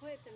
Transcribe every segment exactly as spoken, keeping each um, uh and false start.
ᱦᱳᱭ ᱛᱚ᱾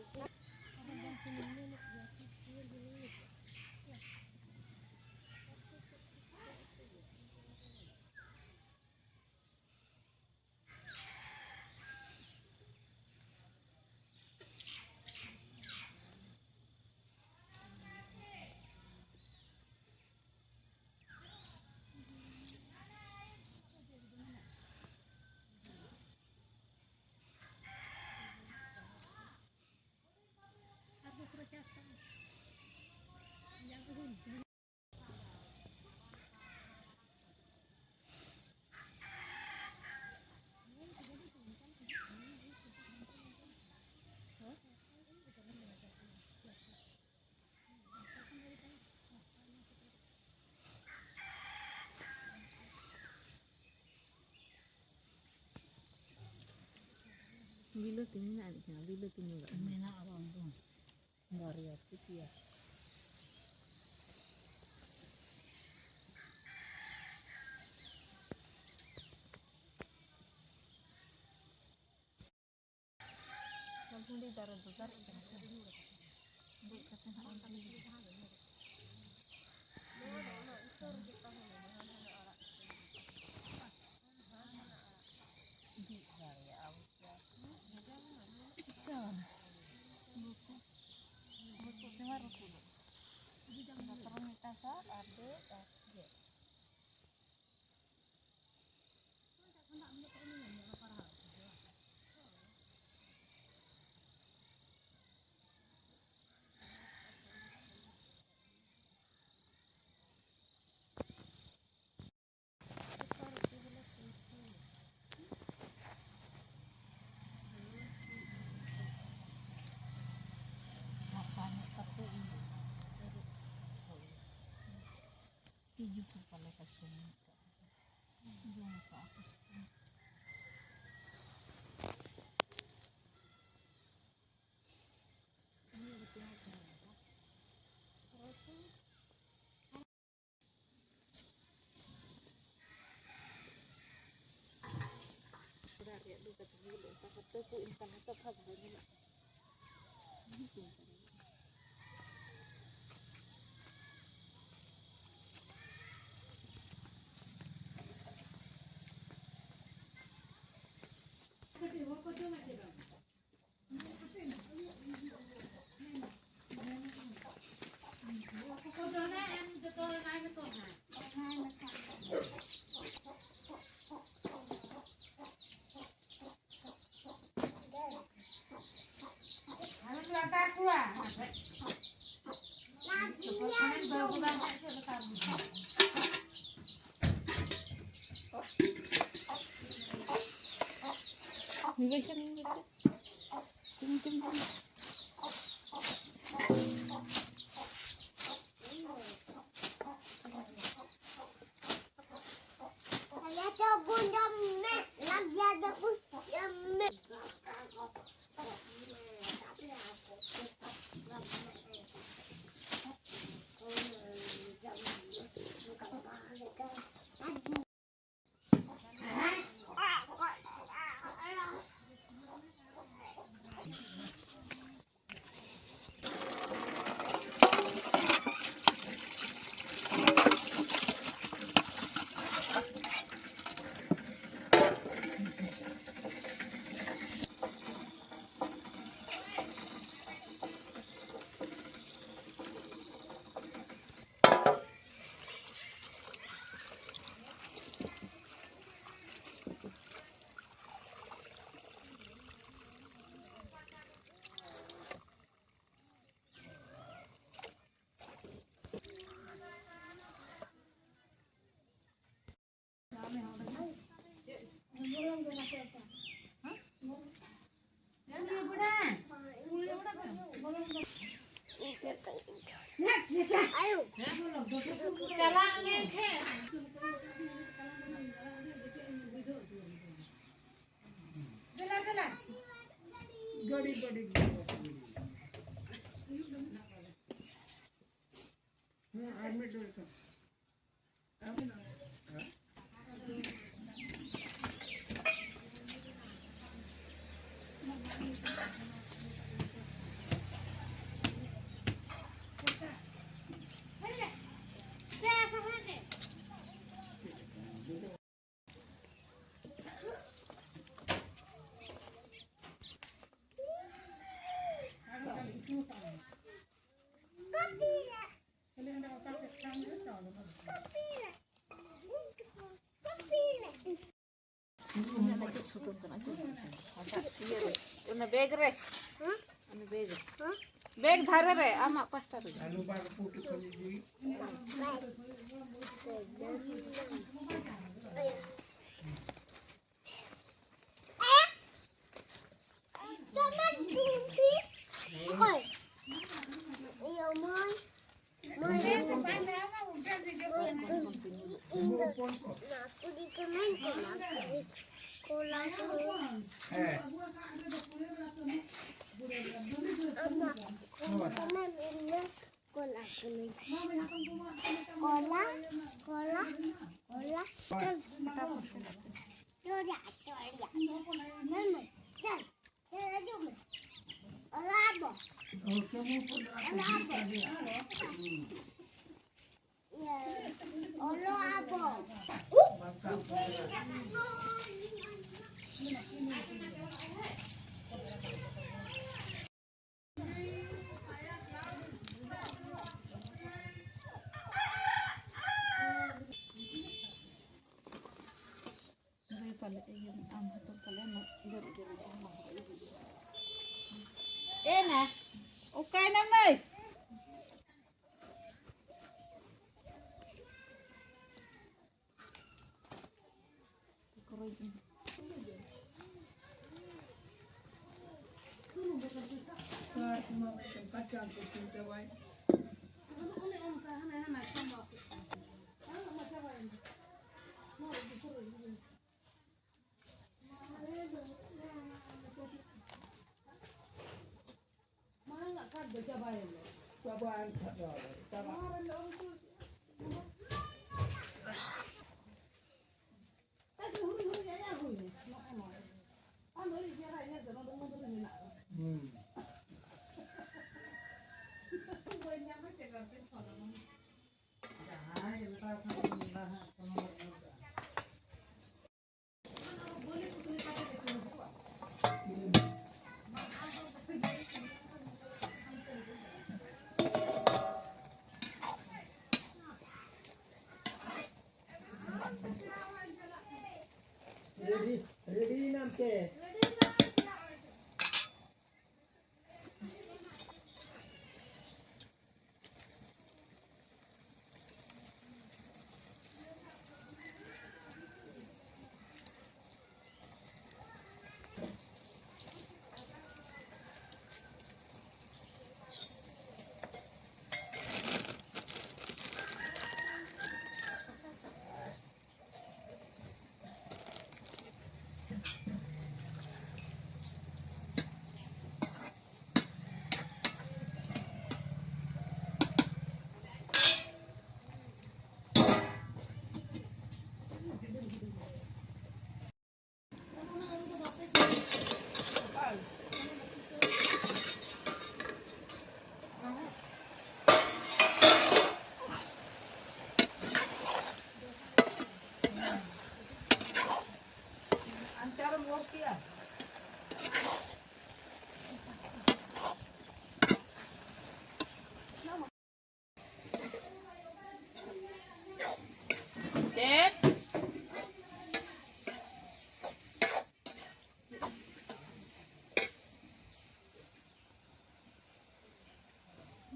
ᱵᱤᱞᱟᱹᱛᱤ ᱢᱮᱱᱟᱜᱼᱟ, ᱢᱤᱫᱴᱟᱝ ᱵᱤᱞᱟᱹᱛᱤ ᱧᱮᱞᱚᱜ ᱠᱟᱱᱟ᱾ ᱢᱮᱱᱟᱜᱼᱟ ᱵᱟᱝ ᱫᱚ᱾ ᱵᱟᱨᱭᱟ ᱥᱮ ᱯᱮᱭᱟ᱾ ᱵᱷᱩᱸᱰᱤ ᱫᱟᱨᱮ ᱫᱚ ᱫᱟᱨᱮᱜ ᱠᱟᱱᱟ ᱥᱮ? ᱜᱮᱫ ᱠᱟᱛᱮ ᱦᱟᱸᱜ ᱚᱱᱠᱟ ᱜᱮ ᱦᱩᱭᱩᱜᱼᱟ᱾ ᱪᱤᱠᱟᱹᱣᱟᱱᱟ? ᱵᱩᱥᱩᱵ ᱛᱮᱢᱟ ᱨᱟᱹᱯᱩᱫᱚᱜ᱾ ᱫᱟᱛᱨᱚᱢ ᱢᱤᱫᱴᱟᱝ ᱥᱟᱵ ᱟᱨ ᱫᱟᱹᱲ ᱟᱨ ᱜᱮᱫ᱾ ᱜᱟᱯᱟ ᱧᱚᱜ ᱠᱟᱛᱮ ᱤᱧ ᱛᱤᱡᱩ ᱠᱚ ᱯᱟᱞᱮ ᱠᱚ ᱡᱚᱢ ᱟᱠᱟᱫ ᱠᱚ᱾ ᱡᱚᱢ ᱟᱠᱟᱫ ᱠᱚ ᱥᱮ ᱪᱚᱝ? ᱚᱲᱟᱜ ᱨᱮᱭᱟᱜ ᱪᱟᱞᱟᱜ ᱢᱮ ᱠᱷᱮᱛ᱾ ᱫᱮᱞᱟ, ᱫᱮᱞᱟ᱾ ᱜᱟᱹᱰᱤ, ᱜᱟᱹᱰᱤ, ᱜᱟᱹᱰᱤ᱾ ᱦᱮᱸ, ᱟᱨ ᱢᱤᱫ ᱰᱚᱸᱰᱮ ᱛᱟᱢ᱾ ᱟᱨ ᱢᱤᱫ ᱰᱚᱸᱰᱮ᱾ ᱦᱮᱸ? ᱩᱛᱩ ᱠᱟᱱᱟ, ᱪᱚᱸᱫᱟ ᱠᱟᱱᱟ᱾ ᱦᱟᱴᱟᱜ ᱤᱭᱟᱹ ᱨᱮ, ᱚᱱᱟ ᱵᱮᱜᱽ ᱨᱮ᱾ ᱦᱮᱸ? ᱚᱱᱟ ᱵᱮᱜᱽ ᱨᱮ᱾ ᱦᱮᱸ? ᱵᱮᱜᱽ ᱫᱷᱟᱨᱮ ᱨᱮ, ᱟᱢᱟᱜ ᱯᱟᱥᱴᱟ ᱨᱮ᱾ ᱟᱞᱩ ᱵᱟᱨ ᱯᱩᱴ ᱠᱷᱚᱱ ᱤᱫᱤ᱾ ᱚᱠᱚᱭ? ᱤᱭᱟᱹ, ᱢᱟᱹᱭ᱾ ᱢᱟᱹᱭ᱾ ᱢᱟᱹᱭ᱾ ᱤᱧ ᱫᱚ ᱱᱟᱜᱯᱩᱨᱤ ᱠᱟᱹᱱᱟᱹᱧ, ᱠᱚᱞᱟ ᱠᱟᱹᱱᱟᱹᱧ᱾ ᱠᱚᱞᱟ ᱠᱟᱹᱱᱟᱹᱧ᱾ ᱟᱢ ᱱᱟᱜᱯᱩᱨᱤ ᱠᱟᱱᱟᱢ, ᱤᱧ ᱫᱚ ᱠᱚᱞᱟ ᱠᱟᱹᱱᱟᱹᱧ᱾ ᱠᱚᱞᱟ, ᱠᱚᱞᱟ, ᱠᱚᱞᱟ᱾ ᱪᱚᱞ᱾ ᱪᱚᱞ ᱭᱟ, ᱪᱚᱞ ᱭᱟ᱾ ᱧᱮᱞ ᱢᱮ, ᱪᱚᱞ᱾ ᱪᱚᱞ, ᱦᱤᱡᱩᱜ ᱢᱮ᱾ ᱚᱞᱟ ᱟᱵᱚ᱾ ᱚᱞᱟ ᱟᱵᱚ᱾ ᱤᱭᱟᱹ, ᱚᱞᱚ ᱟᱵᱚ᱾ ᱮᱱᱟ, ᱚᱠᱟᱭᱱᱟᱢ ᱢᱟᱹᱭ? ᱢᱟᱲᱟᱝ ᱟᱜ ᱠᱟᱴ ᱫᱚ ᱪᱟᱵᱟᱭᱮᱱ ᱫᱚ᱾ ᱪᱟᱵᱟᱭᱮᱱ ᱠᱷᱟᱡ ᱫᱚ ᱟᱫᱚ ᱪᱟᱵᱟᱜᱼᱟ᱾ ᱱᱚᱣᱟ ᱨᱮᱱ ᱫᱚ ᱩᱱᱠᱩ ᱟᱪᱪᱷᱟ, ᱦᱩᱭ, ᱦᱩᱭ, ᱟᱭᱟᱜ ᱦᱩᱭ ᱱᱟ᱾ ᱱᱚᱜᱼᱚ ᱱᱚᱣᱟ᱾ ᱟᱢ ᱫᱚ ᱟᱹᱰᱤ ᱪᱮᱦᱨᱟ ᱧᱮᱞ ᱛᱮ, ᱱᱚᱰᱮ ᱢᱚᱱᱫᱤᱨ ᱨᱮ ᱢᱮᱱᱟᱜᱼᱟ᱾ ᱦᱩᱸ᱾ ᱵᱟᱹᱧ ᱧᱟᱢᱟ, ᱪᱮᱫ ᱞᱮᱠᱟ ᱛᱮᱧ ᱯᱷᱳᱱ ᱟᱢᱟ? ᱡᱟᱦᱟᱸᱭ ᱜᱮ ᱢᱮᱛᱟ ᱠᱚ ᱠᱷᱟᱱ ᱫᱚ ᱚᱱᱟ ᱦᱟᱸᱜ ᱠᱳᱱᱳ ᱵᱟᱹᱱᱩᱜᱼᱟ᱾ ᱨᱮᱰᱤ, ᱨᱮᱰᱤ ᱭᱮᱱᱟ᱾ ᱪᱮᱫ?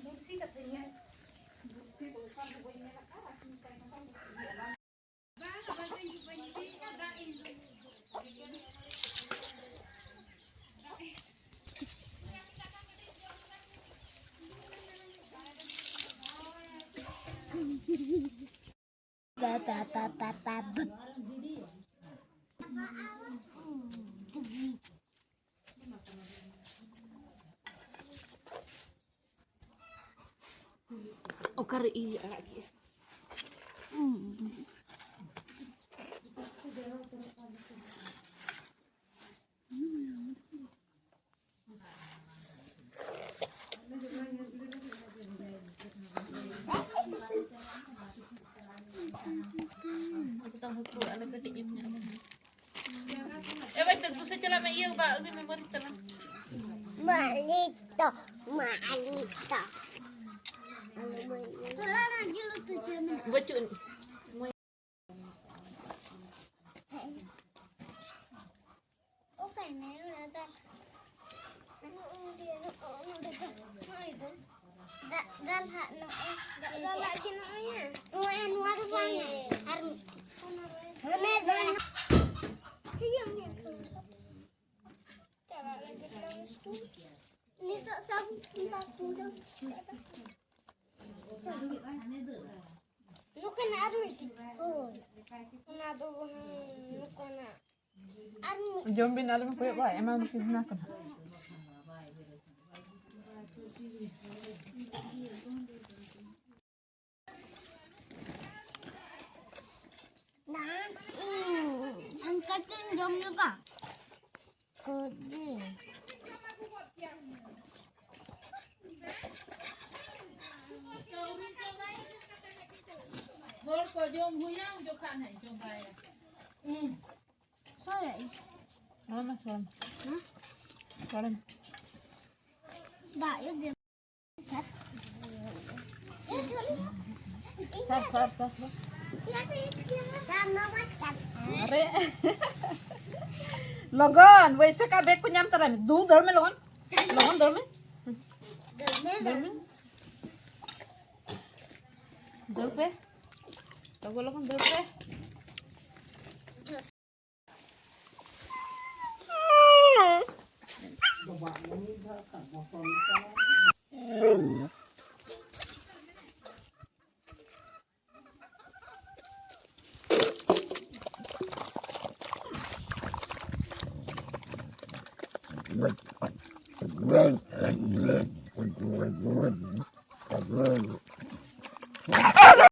ᱵᱩᱨᱥᱤ ᱠᱟᱛᱮ ᱧᱮᱞ, ᱵᱩᱨᱥᱤ ᱫᱚ ᱚᱱᱠᱟ ᱫᱚ ᱵᱟᱹᱧ ᱧᱮᱞ ᱟᱠᱟᱫ, ᱟᱨ ᱢᱤᱫᱴᱟᱝ ᱱᱚᱝᱠᱟ ᱵᱩᱨᱥᱤ ᱧᱮᱞ ᱵᱟᱝ᱾ ᱚᱠᱟᱨᱮ ᱤᱭᱟᱹ ᱟᱲᱟᱜ ᱠᱮᱜᱼᱟ? ᱮ ᱵᱷᱟᱭ, ᱛᱟᱨᱯᱚᱨ ᱥᱮ ᱪᱟᱞᱟᱜ ᱢᱮ, ᱤᱭᱟᱹ ᱵᱟ, ᱟᱹᱜᱩᱭ ᱢᱮ, ᱢᱟᱹᱨᱤᱪ ᱛᱟᱞᱟᱝ᱾ ᱢᱟᱹᱨᱤᱪ ᱫᱚ, ᱢᱟᱹᱨᱤᱪ ᱫᱚ᱾ ᱵᱟᱹᱪᱩᱜ ᱟᱹᱱᱤᱡ᱾ ᱫᱟᱜ, ᱫᱟᱜ ᱦᱟᱸᱜ ᱱᱚᱜᱼᱚᱭ᱾ ᱫᱟᱜ ᱞᱟᱜ ᱜᱮ ᱱᱚᱜᱼᱚᱭ᱾ ᱱᱚᱜᱼᱚᱭ ᱱᱚᱣᱟ ᱫᱚ ᱵᱟᱝ᱾ ᱟᱨ ᱦᱟᱱᱮ ᱫᱚ ᱪᱟᱞᱟᱜ ᱞᱟᱹᱜᱤᱫ ᱫᱚ ᱥᱠᱩᱞ᱾ ᱱᱤᱛᱚᱜ ᱥᱟᱵ ᱠᱚ ᱫᱚ᱾ ᱱᱚᱝᱠᱟᱱᱟᱜ ᱟᱨ ᱢᱤᱫᱴᱤᱡ᱾ ᱦᱳᱭ᱾ ᱚᱱᱟ ᱫᱚ ᱦᱩᱱᱟᱹᱝ ᱱᱚᱝᱠᱟᱱᱟᱜ᱾ ᱟᱨ ᱢᱤᱫ ᱡᱚᱢ ᱵᱤᱱ, ᱟᱞᱚ ᱵᱤᱱ ᱠᱚᱭᱚᱜ ᱵᱟᱲᱟᱭᱟ, ᱮᱢᱟ ᱵᱤᱱ ᱠᱟᱱᱟ᱾ ᱱᱟ, ᱤᱧ ᱠᱟᱹᱴᱤᱡ ᱤᱧ ᱡᱚᱢ ᱧᱚᱜᱟ᱾ ᱠᱚᱫᱤ᱾ ᱦᱚᱲ ᱠᱚ ᱡᱚᱢ ᱦᱩᱭᱟ, ᱩᱱ ᱡᱚᱠᱷᱟᱱ ᱦᱟᱸᱜ ᱤᱧ ᱪᱚᱸᱫᱟᱭᱟ᱾ ᱦᱩᱸ᱾ ᱥᱚᱨᱮ᱾ ᱱᱚᱣᱟ ᱢᱟ ᱥᱚᱲᱚᱢ᱾ ᱦᱩᱸ? ᱥᱚᱲᱚᱢ᱾ ᱫᱟᱜ ᱭᱟ ᱫᱮ᱾ ᱥᱟᱨ, ᱥᱟᱨ, ᱥᱟᱨ, ᱥᱟᱨ᱾ ᱟᱨᱮ᱾ ᱞᱚᱜᱚᱱ, ᱣᱮᱭᱥᱮ ᱠᱟ ᱵᱮᱜᱽ ᱠᱚ ᱧᱟᱢ ᱛᱟᱨᱟᱭ ᱢᱮ᱾ ᱫᱩ, ᱫᱟᱹᱲ ᱢᱮ ᱞᱚᱜᱚᱱ᱾ ᱞᱚᱜᱚᱱ ᱫᱟᱹᱲ ᱢᱮ᱾ ᱫᱟᱹᱲ ᱢᱮ᱾ ᱫᱟᱹᱲ ᱯᱮ᱾ ᱞᱚᱜᱚᱱ, ᱞᱚᱜᱚᱱ ᱫᱟᱹᱲ ᱯᱮ᱾